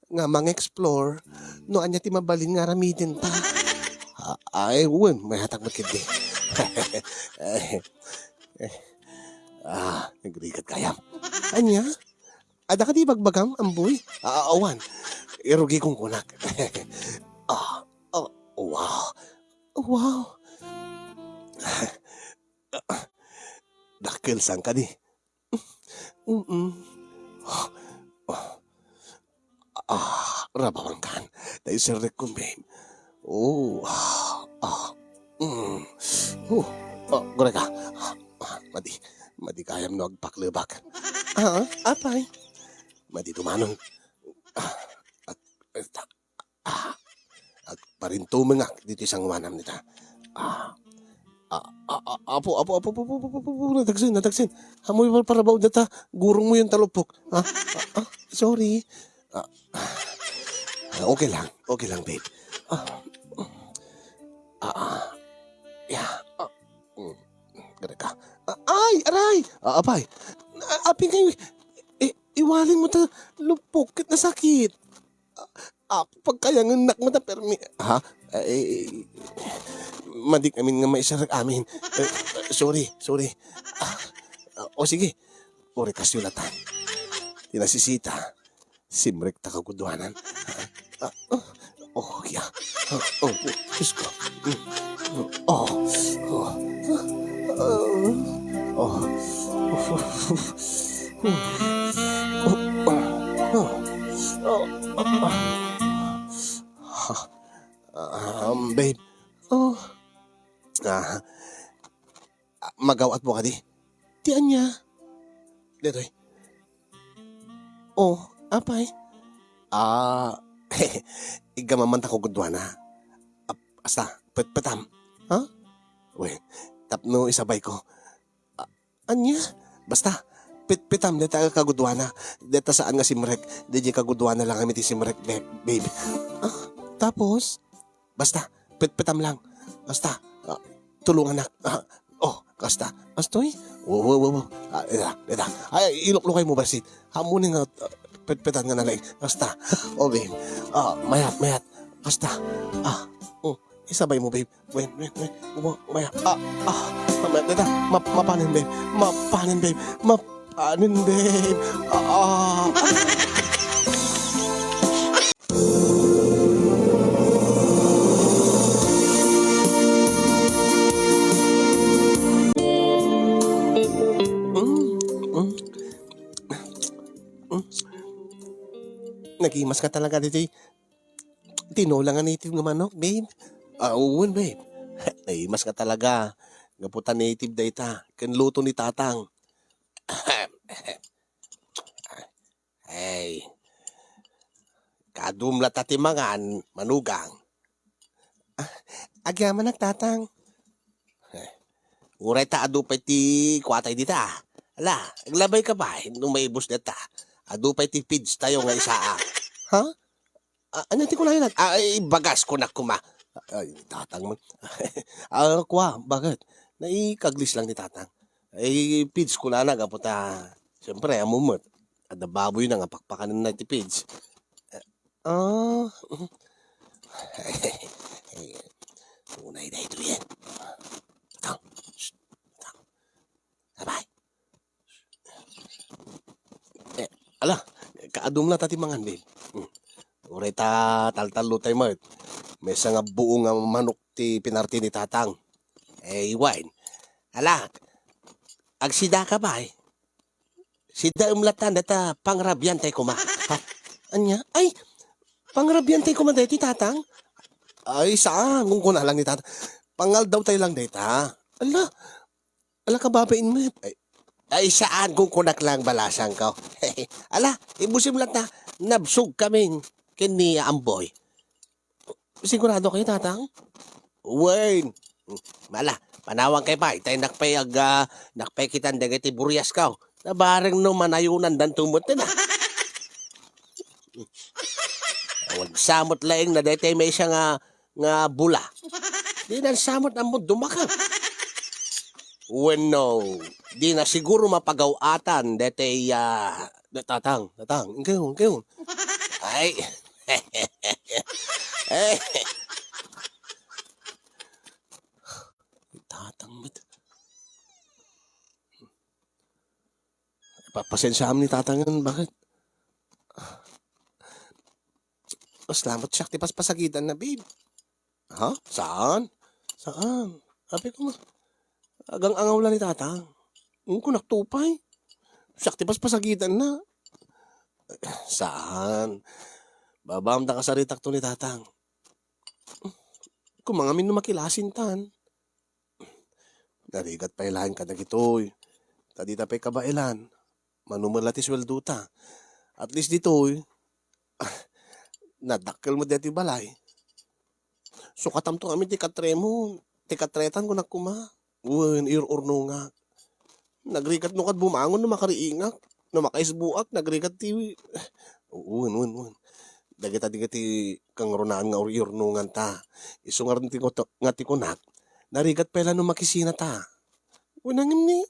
nga mang-explore no ania ti mabalin nga aramidenta. Ah, ay, wen, mayatak met ketdi. Ay, eh, ah, nagrigat kayam. Ania? Adda kadi ibagbagam, Amboy? Ah, awan. Irugikon kunak. Ah, ah, wow. Wow. Dakkel saan kadi? Mm. Ah, rabawankan. Daytoy serrekkon, babe. Oh, ah, ah, mm. Oh, ah, gureka. Ah, ah, madi, madi gayam no agpaklebak. Ah, apay? Madi dumanon. Ah, ag-, ah, agparintumengak ditoy sangoanam dita. Ah, ah, ah, ah, apo, apo, apo, nadagsen, nadagsen. Ammoy, par-, parabaw data, gurong mo yung talupok. Ah, ah, ah, sorry. Ah, ah, okay lang, okay lang, babe. Ah, ah, ah, yeah, ah, mm, gureka. Ah, ay, aray! Ah, apay. Ah, apay kayo, eh, iwalin mo ta, lupok, ket nasakit. Ah, pagkayangennak met a permi-, ha? Eh, madik amin nga maiserrek amin. Eh, sorry, sorry. Ah, ah, o sige. Uri kasyo latan. Ti nasisita, simrekta kaguduanan. Ah, ah, Oh, yeah. Oh, oh, Diyos ko. Mm. Oh, oh, oh, oh. Ah, um, babe. Oh. Ah, ah, magaw-atmo kadi? Ti ania? Detoy. Oh, apay? Ah, iggamam man ta kagudwana. Ap-, asta, petpetam. Ha? Wen, tapno isabayko. Ah, ania? Basta, petpetam dayta a kagudwana. Dayta saan nga simrek. Daydiay kagudwana lang kami ti simrek, be-, babe. Ah, tapos? Basta, petpetam lang. Basta, ah, tulungannak. Ah, oh, kasta. Kastoy? Wo, wo, wo, wo. Ah, dayta, dayta. Ay, iluklukaymo, basit. Ammom nga, ah, petpetan nga nalaing. Kasta. Oh, babe. Ah, mayat, mayat. Kasta. Ah, oh, isabaymo, babe. Wen, wen, wen. Ubo, mayat. Ah, ah. Mayat, dayta. Map-, mapanen, babe. Mapanen, babe. Mapanen, babe. Ah, ah. Mm, mm. Mm. Nagimas ka talaga ditoy tinola nga native nga manok, babe. Ah, wen, babe. Nagimas ka talaga. Gapu ta native dayta. Ken luto ni Tatang. Ay, kaadum latta ti mangan, manugang. Ah, agyamanak, Tatang. Eh, uray ta adu pay ti kuatay dita. Ala, aglabayka pay no maibus dayta. Adu pay ti feeds tayo nga isaak. Ha? Ah, ania ti kunayonat? Ah, ibagas kunak koma. Ay, Tatang man. Ah, kua, bakit? Naikaglis lang ni Tatang. Ay, feeds kunana gapu ta, siyempre, ammom met. Adda baboyna nga pakpakanenna iti feeds. Ah, unay daytoyen. Tatang. Shh. Tatang. Abay. Eh, ala, kaadum latta ti mangan, babe. Hmm. Uray ta taltallotay met. Maysa nga buo nga manok ti pinarti ni Tatang. Eh, wen. Ala, agsidaka pay. Sidaem latta dayta pangrabiantay koma. Ha? Ania? Ay, pangrabiantay koma daytoy, Tatang? Ay, saan. Kunkuna lang ni Tatang. Pangaldawtay lang dayta. Ala, ala, kababain met. Ay, ay, saan. Kunkunak lang, balasangko. Ala, ibusem latta. Nabsog kami ken ni Amboy. Sigurado kayo, Tatang? Wen. Ala, panawankayo pay, ta innak pay ag-, ah, innak pay kitan dagiti buriasko. Nabareng no manayonandanto met na. Awan samot laeng na daytoy maysa nga, nga bula. Dinan samot ammo dumaka. Wenno, dina siguro mapagaw-atan daytoy, ah, Tatang, Tatang, inkayo, inkayo. Ay. Ay. Tatang met. Papasensiaam ni Tatang, bakit? Salamat, siak ti paspasakitanna, babe. Ha? Saan? Saan? Apay koma, agang-angaw la ni Tatang. Kunak to pay. Siak ti paspasakitanna. Saan? Babaam ta kasaritakto ni Tatang. Koma ngamin no makilasintan. Narigat pay laeng kadagitoy. Ta dita pay kabaelan. Mano met la ti sueldota. At least ditoy, nadakkel met daytoy balay. Sukatamto ngamin ti katremo, ti katretan, kunak koma. Wen, ir-urnongak. Nagrigat no kad bumangon no makariingak. No makaisbuak, nagrigat ti, wen, wen, wen. Dagita, dagiti kangrunaan nga ur-, urnonganta. Isu nga ti, nga ti kunak, narigat pay la no makisinata. Wen, ngem ni,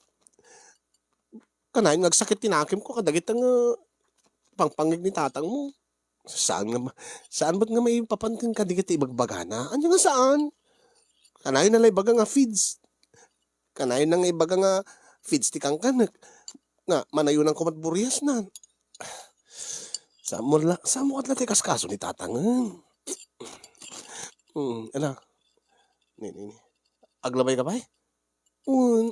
kanayon nga agsakit ti nakemko kadagita nga pangpangngeg ni Tatangmo. Saan nga ma-, saan met nga maipapan kenka dagiti ibagbagana? Ania nga saan? Kanayon na la ibaga nga feeds. Kanayon na nga ibaga nga feeds ti kankanek. Nga, manayonanko met buriasnan. Saan mo la, saan mo ket la ti kaskaso ni Tatangen? Hmm, ala. Ni, ni, ni. Aglabay ka pay? Un,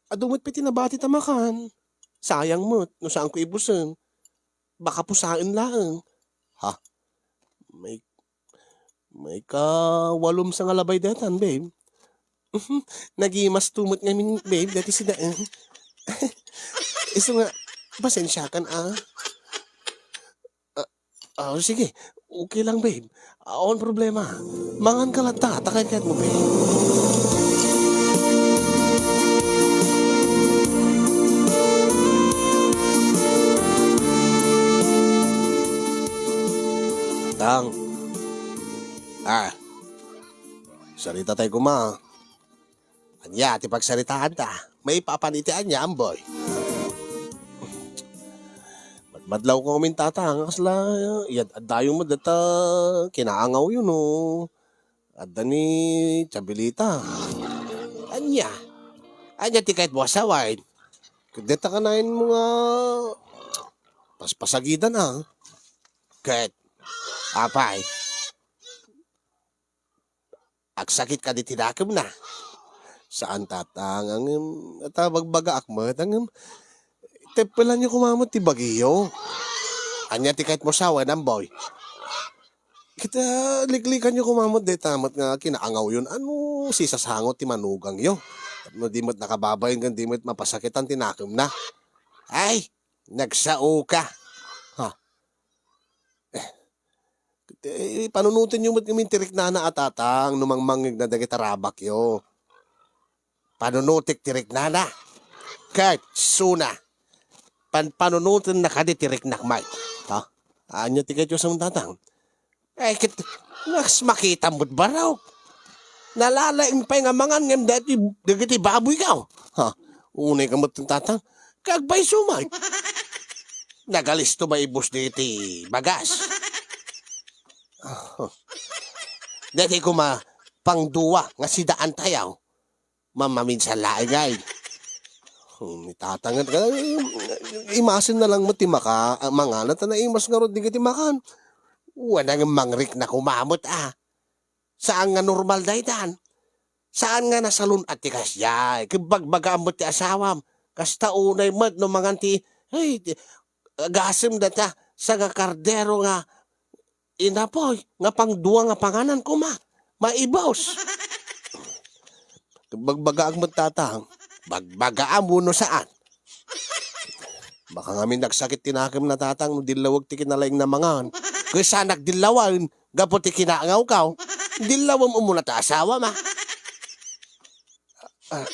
adu met pay ti nabati ta makan. Sayang met, no saanko ibusen. Baka pusaen laeng. Ha? May, may kawalom sa nga labay detan, babe. Nagimasto met ngamin, babe, dati sida, eh. Isu nga, pasensiakan, ah. Ah, ah, sige. Okay lang, babe. Awan problema. Mangan ka latta, ta kayat mo, babe. Tang. Ah. Sarita tayo kuma. Ania ti pagsaritaanta? Maipapan iti ania, Amboy? Madmadlaw ko ngamin, Tatang, kasla, iyad-addayo met data kinaangawyo, no? Adda ni Chabilita. Ania? Ania ti kayat mo a sawen? Ket data kanayon mo nga paspasagidan, a. Ket, apay, agsakit kadi ti nakemna? Saan, Tatang, ngem ata bagbagaak met, ngem teppelanyo koma met ti bagiyo. Ania ti kayat mo sawen, Amboy? Ket, ah, liklikanyo koma met dayta met nga kinaangawyon. Ano sisasango ti manugangyo? Tapno di met nakababain ken di met mapasakitan ti nakemna. Ay, nagsaoka. Ha? Eh, panunotenyo met ngamin ti riknana a, Tatang, no mangmangngegna dagiti rabakyo. Panunotek ti riknana. Ket suna, pan-, panunotenna kadi ti riknak met. Ha? Ania ti kayatyo a sawen, Tatang? Ay, ket, kas makitam met, barok. Nalalaing pay nga mangan ngem dagiti, dagiti baboyko. Ha? Unay ka met, Tatang. Kagpayso met. Nagalisto maibus diti bagas. Dagiti kuma pangdua nga sidaantayo. Mamaminsan laeng ay. Hmm, ni Tatang, imasen na lang met ti maka-, ah, mangana ta naimas ngarud dagiti makan. Wen, ngem mangrikna koma met, a. Saan nga normal daytan. Saan nga nasalun-at ti kasdiay. Ket bagbagaam met ti asawam. Kasta unay met no mangan ti, ay, ti, gasem data, sanga kardero nga inapoy, nga pangdua nga panganan koma. Maibus. Bagbagaak met, Tatang. Bagbagaam wenno saan? Baka ngamin nagsakit ti nakemna, Tatang, no dillawek ti kinalaingna mangan. Ket saanak dillawen gapu ti kinaangawko. Dillawem umuna ta asawam, a. Ah,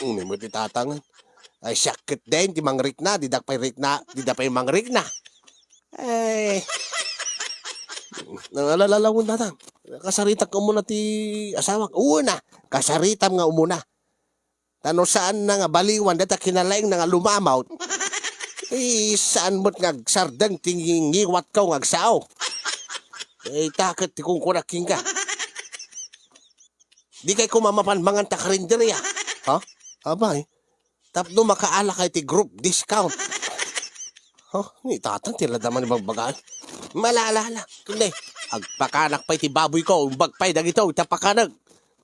unay met ti Tatang. Ay, siak ket den ti mangrikna, dida pay rikna, dida pay mangrikna. Ay. Nangalalawangen, Tatang. Kasaritak umuna ti asawak. Wen, a, kasaritam nga umuna. Ta no saanna nga baliwan dayta kinalaingna nga lumamawt, eh, saan met nga agsardeng ti ngi-, ngiwatko nga agsao. Eh, ita ket ti kunkunak kenka. Dikay koma mapan mangan ta karinderya. Ha? Abay, tapno makaalakay ti group discount. Ha? Ni Tatang ti ladaman ni bagbagaen. Malala, ala. Kundi, agpakanak pay ti baboyko, imbag pay dagito, ita pakanek.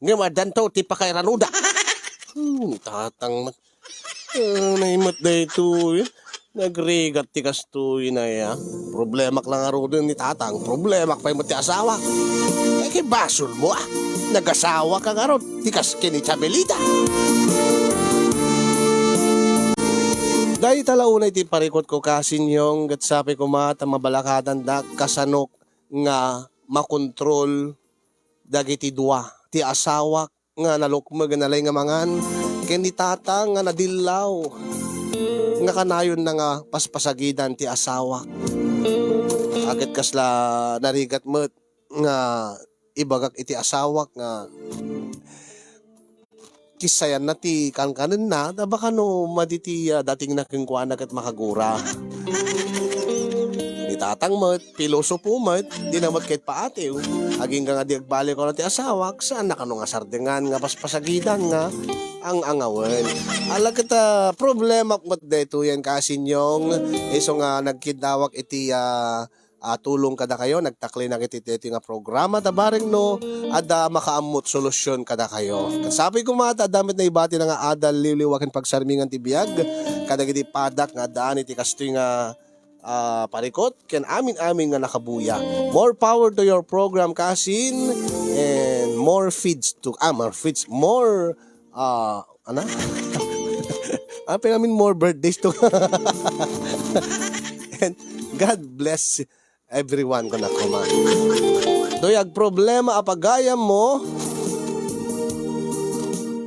Ngem addanto ti pakairanuda. Hmm, Tatang met. Ah, naimet daytoy. Nagrigat ti kastoy, nay, a. Problemak lang ngaruden ni Tatang. Problemak pay met ti asawak. Eh, kay basolmo, a. Nagasawaka ngarud. Ti kas ken ni Chabelita. Dayta la unay ti parikutko, Kasinyong, ket sapay koma ta mabalakadandak kasanok nga makontrol dagiti dua, ti asawak nga nalukmeg a nalaing nga mangan, ken ni Tatang nga nadillaw nga kanayonna nga paspasagidan ti asawak. A, ket kasla narigat met nga ibagak iti asawak nga kissayanna ti kankanenna, ta baka no madi ti, ah, datingna kenkuana ket makagura. Ni Tatang met, pilosopo met, dina met ket paatiw. Agingga nga di agbali kano ti asawak, saanna kano nga sardengan nga paspasagidan nga ang-angawen. Ala ket, ah, problemak met daytoyen, Kasinyong, isu nga nagkiddawak iti, ah, ah, tulong kadakayo, nagtaklinak iti, iti nga programa ta bareng no adda makaammot solusyon kadakayo. Ket sapay koma ta adda met naibati na nga adal, liwliwa ken pagsarmingan ti biag kadagiti padak nga addaan iti kastoy nga, ah, parikot ken amin-amin nga nakabuya. More power to your program, kasin, and more feeds to, ah, more feeds, more, ah, ano? Ah, pinamin more birthdays to. And God bless everyone, kuna koma. Toy agproblema a pagayam mo,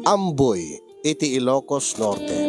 Amboy, iti Ilocos Norte.